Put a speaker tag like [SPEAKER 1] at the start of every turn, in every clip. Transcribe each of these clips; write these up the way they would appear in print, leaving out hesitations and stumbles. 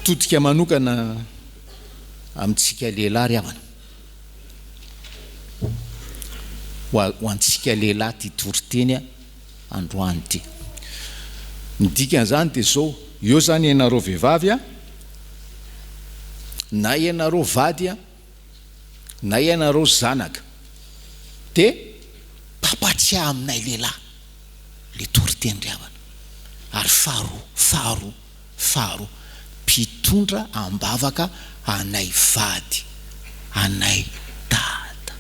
[SPEAKER 1] Todika manokana amintsika lehilahy ry havana. Ho antsika lehilahy ity toriteny androany ity. Ny dikan'izany dia izao, eo izany ianareo vehivavy a, na ianareo vady a, na ianareo zanaka, dia mpampatsiahy aminay lehilahy ilay toriteny ry havana. Ary faharoa, faharoa, faharoa, mpitondra am-bavaka anay vady, anay dada.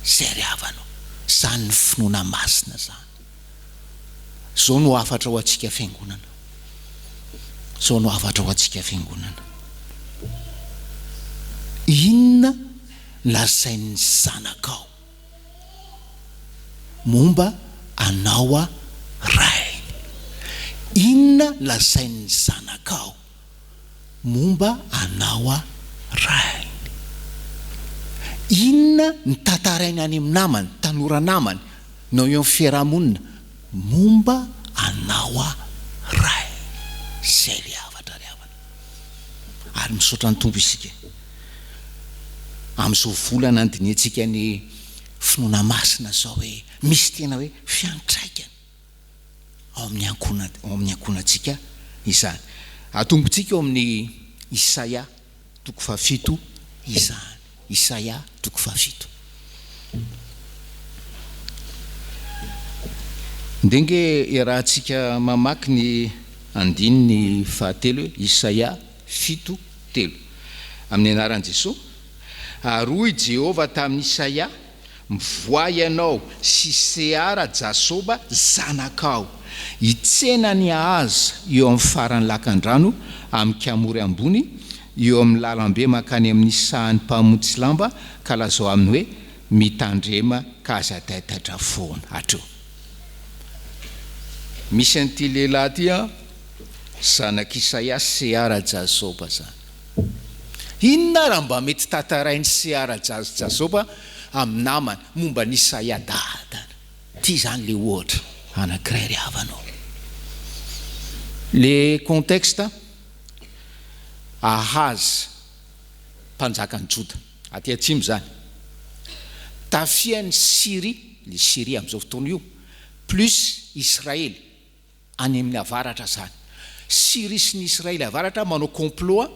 [SPEAKER 1] Izay ry havana o! Izany ny finoana masina izany. Izao no hafatra ho antsika fiangonana. Izao no hafatra ho antsika fiangonana. Inona lazain'ny zanakao momba anao rainy? Inona lazain'ny zanakao momba anao rainy? Inona ny tantarainy any amin'ny namany, tanora namany, na eo amin'ny fiarahamonina momba anao rainy? Izay ilay hafatra ry havana. Ary misaotra ny Tompo isika amin'izao volana andinihantsika ny finoana masina izao hoe misy tena hoe fiantraikany ao amin'ny ankohona ao amin'ny ankohonantsika izany. Atombotsika ao amin'ny Isaia toko fahafito izany. Isaia toko fahafito. Ndeha nge iarahantsika mamaky ny andininy fahatelo e, Isaia fito telo. Amin'ny anaran'i Jesoa. Ary hoy Jehovah tamin'i Isaia, Mivoaha ianao sy Seara Jasoba zanakao, hitsena an'i Ahaza eo amin'ny faran'ny lakandrano amin'ny Kamory ambony, eo amin'ny lalambe mankany amin'ny sahan'ny mpamotsy lamba, ka lazao aminy hoe, Mitandrema ka aza taitaitra foana. Hatreo. Misy an'ity lehilahy ity an, zanak'Isaia Seara Jasoba izany. Inona ary mba mety tantarain'i Seara Jasoba amin'ny namany momba an'i Isaia dadany? Ity izany ilay ohatra anankiray ry havana ô. Le contexte, Ahaz, mpanjakan'i Joda, aty atsimo izany, tafihan'i Syria, le Syria amin'izao fotoana io, plus Israely, any amin'ny avaratra zany. Syria sy ny Israely avaratra manao complot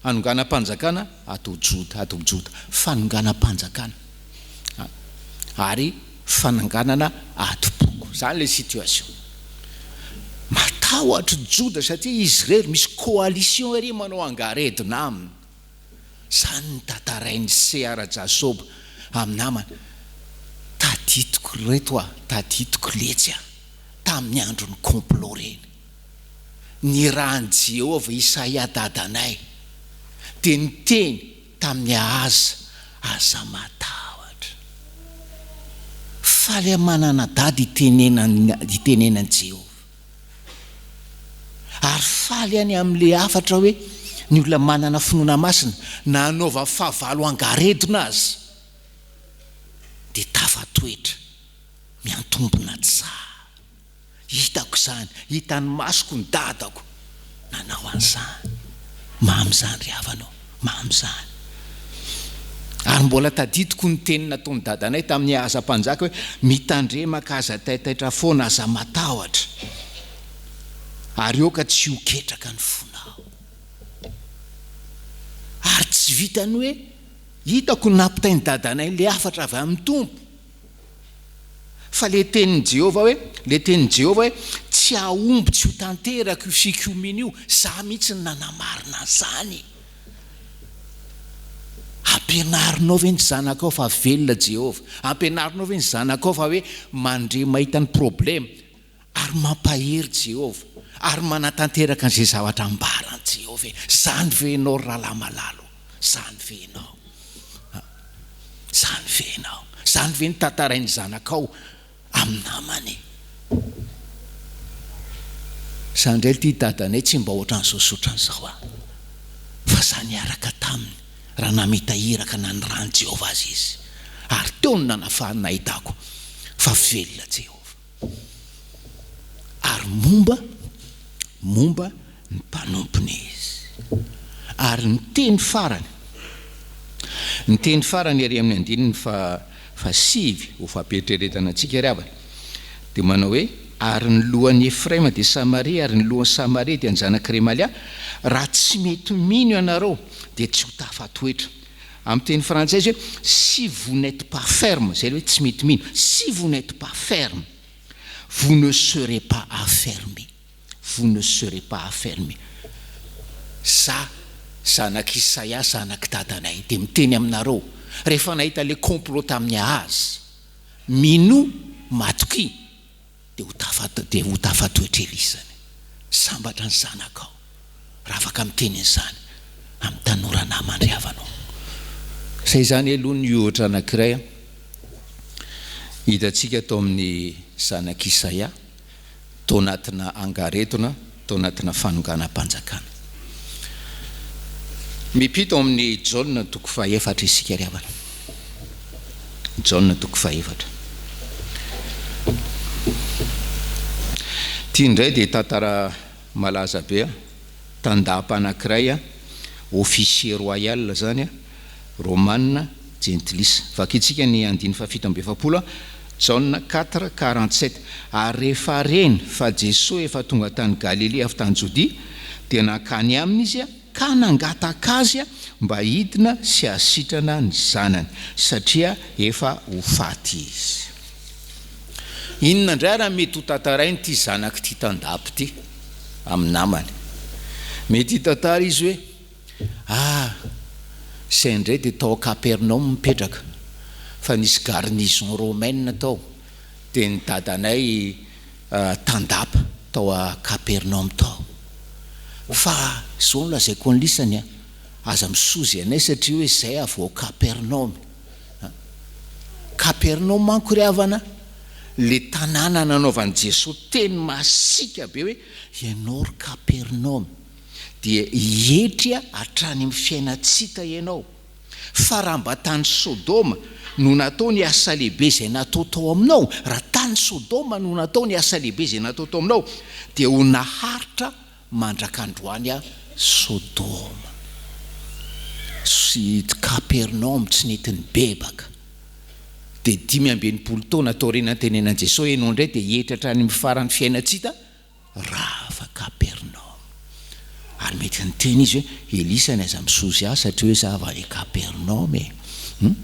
[SPEAKER 1] hanonganam-panjakana ato Joda, ato Joda. Fanonganam-panjakana ary fananganana adim-poko. Zany le situation. Matahotra Joda satria izy irery misy coalition ery manao angaredona aminy. Zany ny tantarain'i Sea Rajasoba amin'ny namany. Tadidiko reto a, tadidiko letsy a. tamin'ny andron'ny complot ireny. Nirahin'i Jehovah Isaia dadanay, dia niteny tamin'i Ahaza, Aza matahotra. Faly aho manana dada itenenan'i Jehovah. Ary faly aho ny amin'ilay hafatra hoe ny olona manana finoana masina, na hanaovan'ny fahavalo angaredona aza, dia tafatoetra. Miantombina tsara. Hitako izany, hitan'ny masoko ny dadako nanao an'izany. Mamy izany ry havana ô, mamy izany. Ary mbola tadidiko ny teny nataon'i dadanay tamin'ny Ahaza mpanjaka hoe, Mitandrema ka aza taitaitra foana, aza matahotra, ary aoka tsy ho ketraka ny fonao. Ary tsy vitan'ny hoe hitako ny nampitain'i dadanay ilay hafatra avy amin'ny Tompo, Fa le tenin'i Jehovah hoe, le tenin'i Jehovah hoe, tsy hahomby tsy ho tanteraka io fikomiana io, za mihitsy no nanamarina an'izany. Ampianarinao ve ny zanakao fa velona Jehovah? Ampianarinao ve ny zanakao fa hoe mandre mahita ny problema ary mampahery Jehovah ary manatanteraka an'izay zavatra ambaran'i Jehovah e? Zany ve ianao ry rahalahy malala o? Zany ve ianao? Zany ve ianao? Zany ve ny tantarain'ny zanakao amin'ny namany? Za indray ity dadanay tsy mba ohatran'izao sy ohatran'izao aho. Fa za niaraka taminy raha namita iraka nanirahan'i Jehovah azy izy. Ary teo no nanafahany nahitako fa velona Jehovah. Ary momba momba ny mpanompony izy. Ary ny teny farany, ny teny farany ery amin'ny andininy fahasivy ho fampieritreretana antsika ry havana, dia manao hoe, Ary ny lohan'i Efraima dia Samaria, ary ny lohan'i Samaria dia ny zanak'i Remalia, raha tsy mety mino ianareo dia tsy ho tafatoetra. Amin'ny teny frantsay izy hoe, si vous n'êtes pas ferme, izay ilay hoe tsy mety mino, si vous n'êtes pas ferme, vous ne serez pas affermi. vous ne serez pas affermi. Za zanak'i Isaia zanak'i dadanay dia miteny aminareo, rehefa nahita le complot tamin'i Ahaz, minoa, matokia, dia ho tafa dia ho tafatoetra Elisany. Sambatra ny zanakao raha afaka miteny an'izany amin'ny tanora namandry havanao. Izay izany aloha ny ohatra anankiray hitantsika tao amin'ny zanak'i Isaia. tao anatina angaredona, tao anatina fanonganam-panjakana. Mipita ao amin'ny Jaona toko fahefatra isika ry havana. Jaona toko fahefatra. Ity indray dia tantara malaza be. Tandapa anankiray, officier royal izany, Romana jentilisa. Vakintsika ny andininy faha-47, Jaona quatre, 47, Ary rehefa reny fa Jesoa efa tonga tany Galilia avy tany Jodia, dia nankany aminy izy ka nangataka azy mba hidina sy hahasitrana ny zanany, satria efa ho faty izy. Inona indray ary mety ho tantarain'ity zanak'ity tandapa ity amin'ny namany? Mety hitantara izy hoe, Ah, izay indray dia tao Kapernaomy mipetraka, fa nisy garnison romaine tao, dia ny dadanay tandapa tao Kapernaomy tao. Fa izao no lazaiko an'lisany an, aza misozy anay satria hoe izay avy ao Kapernaomy. Kapernaomy manko ry havana, le tanàna nanaovan'i Jesoa teny masiaka be hoe, ianao ry Kapernaomy, dia hietry hatrany amin'ny fiainan-tsita ianao. Fa raha mba tany Sodoma no natao ny asa lehibe izay natao tao aminao, raha tany Sodoma no natao ny asa lehibe izay natao tao aminao, dia ho naharitra mandrak'androany aho Sodoma sy Kapernaomy tsy nety nibebaka. Dia 65 taona taorian'ny nantenenan'i Jesosy ianao indray dia hietry hatrany amin'ny faran'ny fiainan-tsita Rava Kapernaomy. Ary mety niteny izy hoe, Elisa ny aza misozy ahy satria hoe za avy any Kapernaomy e. Hum?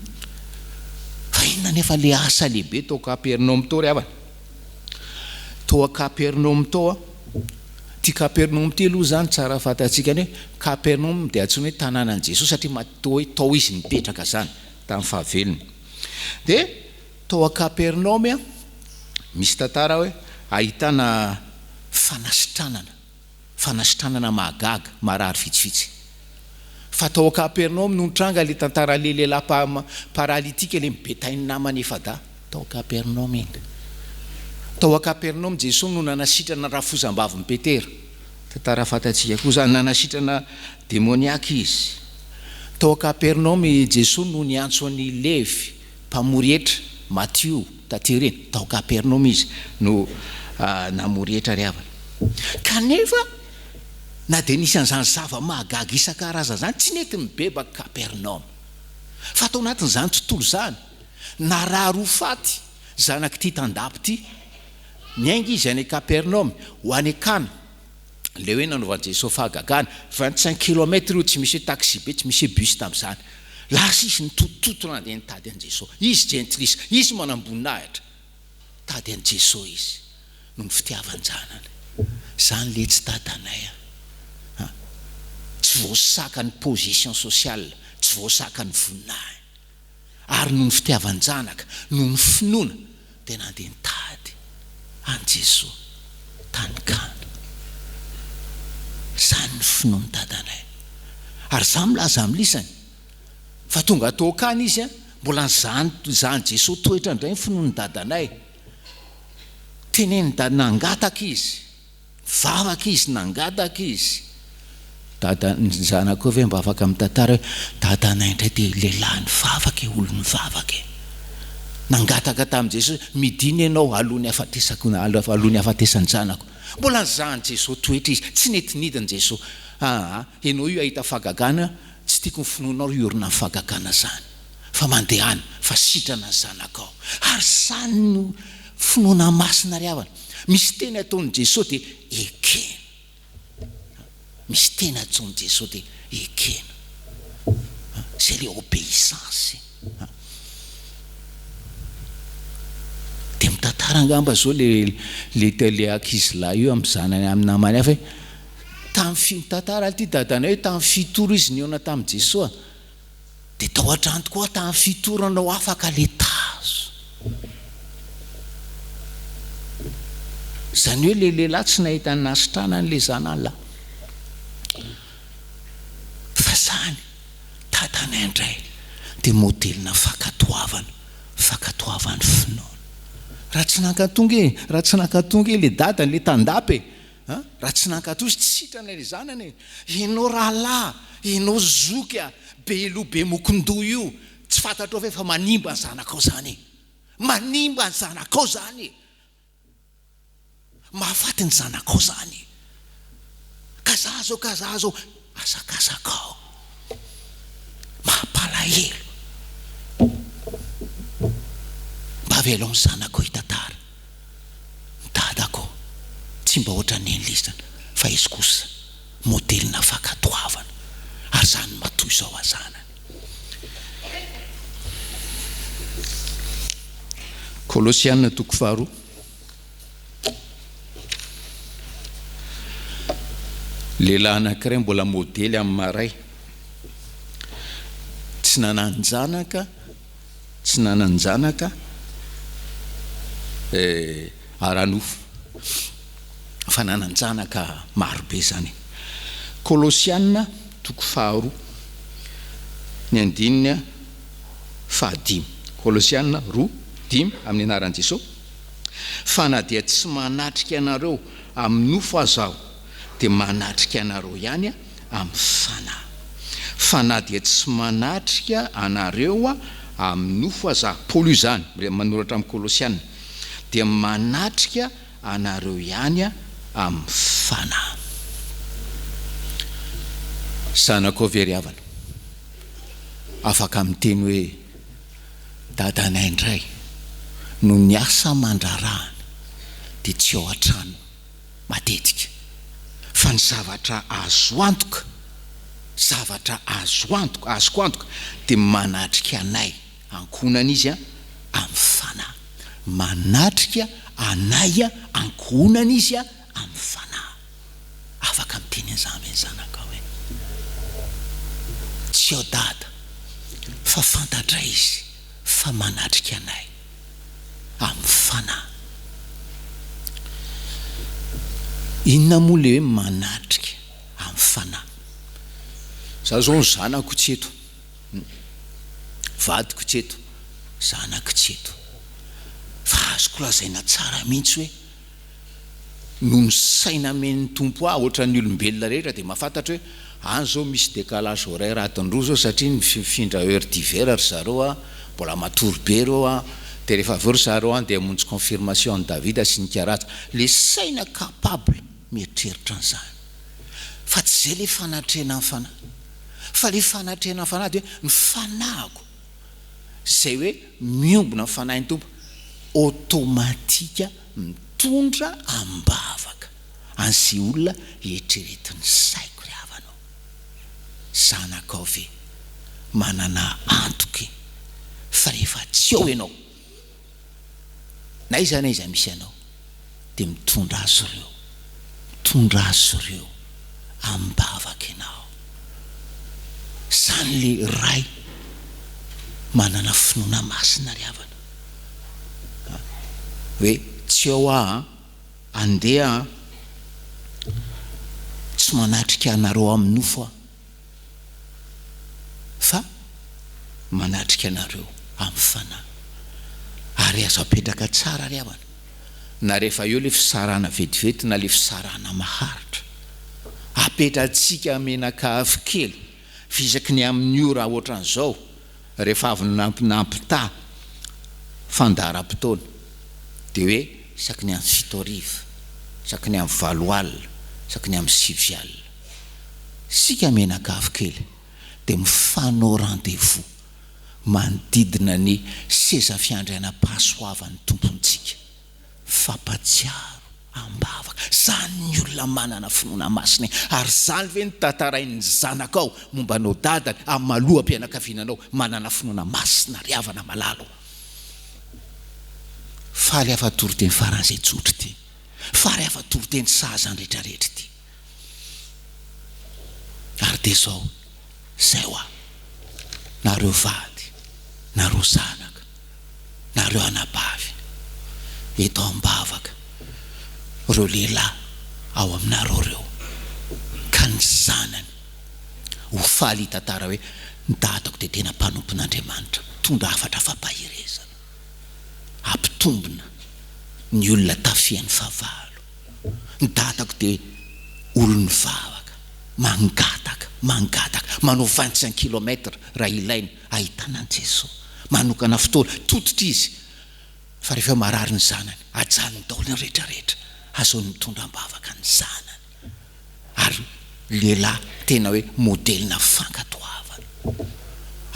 [SPEAKER 1] Fa inona anefa le asa lehibe tao Kapernaomy tao ry havana? Tao a Kapernaomy tao an, ity Kapernaomy ity aloha izany tsara fantatsika ny hoe Kapernaomy dia antsoina hoe tanànan'i Jesosy satria matoa hoe tao izy nipetraka izany tamin'ny fahavelony. Dia Tao a Kapernaomy, misy tantara hoe ahitana fanasitranana, fanasitranana mahagaga, marary vitsivitsy. Fa tao a Kapernaomy no nitranga ilay tantara ilay lehilahy paralitika ilay nibetain'ny namany efa-dahy. Tao a Kapernaomy iny. Tao a Kapernaomy Jesoa no nanasitrana rafozam-bavin'i Petera. Tantara fantatsika koa izany. Nanasitrana demoniaka izy. Tao a Kapernaomy Jesoa no niantso an'i Levy. Mpamory hetra, Matio, taty aoriana, tao Kapernaomy izy no namory hetra ry havana. Kanefa, na dia nisy an'izany zava-mahagaga isan-karazany izany, tsy nety nibebaka Kapernaomy. Fa tao anatin'izany tontolo izany, narary ho faty zanak'ity tandapa ity. Niainga izy any Kapernaomy ho any Kana. Ilay hoe nanaovan'i Jesoa fahagagana, 25 kilomètre io, tsy misy hoe taxi-be, tsy misy hoe bus tamin'izany. Lasa izy nitotototo nandeha nitady an'i Jesoa. Izy jentilisa, izy manamboninahitra. Nitady an'i Jesoa izy noho ny fitiavan-janany. Izany letsy dadanay a! A! Tsy voasakan'ny position sociale, tsy voasakan'ny voninahiny. Ary noho ny fitiavan-janaka, noho ny finoana, dia nandeha nitady an'i Jesoa tany Kana. Izany ny finoan'i dadanay. Ary izaho milaza amin'lisany, fa tonga tao Kana izy, mbola nizahan'i Jesoa toetra indray ny finoan'i dadanay. Tenenin'i dada, nangataka izy. Nivavaka izy, nangataka izy. Dada, ny zanakao ve mba afaka mitantara hoe dadanay indray dia lehilahy nivavaka e, olo-nivavaka e. Nangataka tamin'i Jesosy, midina ianao alohan'ny hafatesako, alohan'ny hafatesan'ny zanako. Mbola nizahan'i Jesosy toetra izy, tsy nety nidina Jesosy. Aa, enao io ahita fahagagana, tsy tiako ny finoanao hiorina amin'ny fahagagana zany, fa mandehana fa sitrana ny zanakao. Ary zany no finoana masina ry havana. Misy teny ataon'i Jesoa dia ekena. Misy teny ataon'i Jesoa dia ekena. Zay le obéissance. Dia mitantara angamba zao le le le ankizilahy io amin'ny zanany amin'ny namany hafa hoe tamin'ny fi mitantara ity dadanay hoe tamin'ny fitoro izy nihaona tamin'i Jesoa dia tao an-trano tokoa tamin'ny fitoro nanao afaka le tazo. Izany hoe le lehilahy tsy nahita ny nahasitranany le zanany lahy. Fa zany Dadanay indray dia modelina fankatoavana, fankatoavan'ny finoana. Raha tsy nankatò nge, raha tsy nankatò nge le dadany, le tandapa e, an, raha tsy nankatò izy tsy sitrana le zanany e. Enao rahalahy, enao zoky a, be loha be mokondoha io, tsy fantatrao ve fa manimba ny zanakao zany e. Manimba ny zanakao zany e. Mahafaty ny zanakao zany e! Ka za zao ka za zao asakasakao. Mampalahelo. Mba avelao ny zanakao hitantara. Ny dadako tsy mba ohatran'ny neny lisany fa izy kosa modelina fankatoavana ary zany matoa izao azanany. Kolosiana toko faharoa. Lehilahy anankiray mbola modely amin'ny maray. Tsy nanan-janaka, tsy nanan-janaka eh, ara-nofo, fa nanan-janaka marobe izany. Kolosiana toko faharoa, ny andininy fahadimy. Kolosiana roa, dimy, amin'ny anaran'i Jesosy. Fa na dia tsy manatrika anareo amin'ny nofo aza aho, dia manatrika anareo ihany amin'ny fanahy. Fa na dia tsy manatrika anareo amin'ny nofo aza aho, Paoly io izany, manoratra amin'ny Kolosiana, dia manatrika anareo ihany amin'ny fanahy. Zanakao ve ry havana? Afaka miteny hoe. Dadanay indray no niasa aman-drarahany dia tsy ao an-trano matetika fa ny zavatra azo antoka, zavatra azo antoka, azoko antoka dia manatrika anay ankohonana izy amin'ny fanahy, manatrika anay ankohonana izy amin'ny fanahy. Afaka miteny an'izany ve ny zanakao hoe tsy ao dada fa fantatray izy fa manatrika anay amin'ny fanahy. Inona moa le hoe manatrika amin'ny fanahy? Za zao ny zanako tsy eto, vadiko tsy eto, zanako tsy eto. Fa azoko lazaina tsara mihitsy hoe Noho ny saina amen'ny Tompo ahy, ohatran'ny olombelona rehetra dia mahafantatra hoe any izao misy décalage horaire adiny roa izao satria mifindra heure d'hiver ry zareo an, mbola matory be ireo an, dia rehefa avy eo ry zareo an dia hamonjy confirmation an'i Davida sy ny karaza. Le saina capable mieritreritra an'izany. Fa tsy izay le fanatrehana ny fanahy. Fa le fanatrehana ny fanahy dia hoe ny fanahiko izay hoe miombona amin'ny fanahin'ny Tompo, automatique mitondra am-bavaka an'izay olona eritreretin'ny saiko ry havana ô! Zanakao ve manana antoky fa rehefa tsy eo ianao na aiza na aiza misy anao dia mitondra azy ireo, mitondra azy ireo am-bavaka ianao. Izany le ray manana finoana masina ry havana. Hoe tsy ao aho an, andeha an, tsy manatrika anareo amin'ny nofo aho. Fa manatrika anareo amin'ny fanahy. Ary azo apetraka tsara ry havana, na rehefa eo ilay fisarahana vetivety na ilay fisarahana maharitra. Apetratsika menaka avy kely, fisaky ny amin'ny ora ohatran'izao, rehefa avy nampitaha fandaharam-potoana, dia hoe isaky ny amin'ny 7 hariva, isaky ny amin'ny 8 alina, isaky ny amin'ny 9 alina. Isika mianakavy kely dia mifanao rendez-vous manodidina ny seza fiandrianam-pahasoavan'ny Tompontsika. Fampatsiaro am-bavaka. Izany ny olona manana finoana masina e! Ary izany ve no tantarain'ny zanakao momba anao dadany amin'ny maha loham-pianakaviana anao manana finoana masina ry havana malala ô? Faly aho fa toriteny faran'izay tsotra ity. Faly aho fa toriteny sahaza ny rehetrarehetra ity. Ary dia izao, izay hoa, nareo vady, nareo zanaka, nareo anabavy, eto am-bavaka, ireo lehilahy ao aminareo ireo, ka ny zanany ho faly hitantara hoe, ny dadako dia tena mpanompon'Andriamanitra, mitondra hafatra fampaherezana, hampitombina ny olona tafihan'ny fahavalo. Ny dadako dia olon'ny vavaka, mangataka, mangataka, manao 25 kilomètre raha ilaina ahitana an'i Jesoa. Manokana fotoana, tototra izy fa rehefa marary ny zanany, ajanony daholo ny rehetra rehetra, azahoany mitondra am-bavaka ny zanany. Ary lehilahy tena hoe modelina fankatoavana.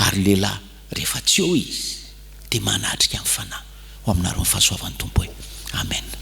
[SPEAKER 1] Ary lehilahy rehefa tsy eo izy dia manatrika ny fanahy ho aminareo ny fahasoavan'ny Tompo e. Amen.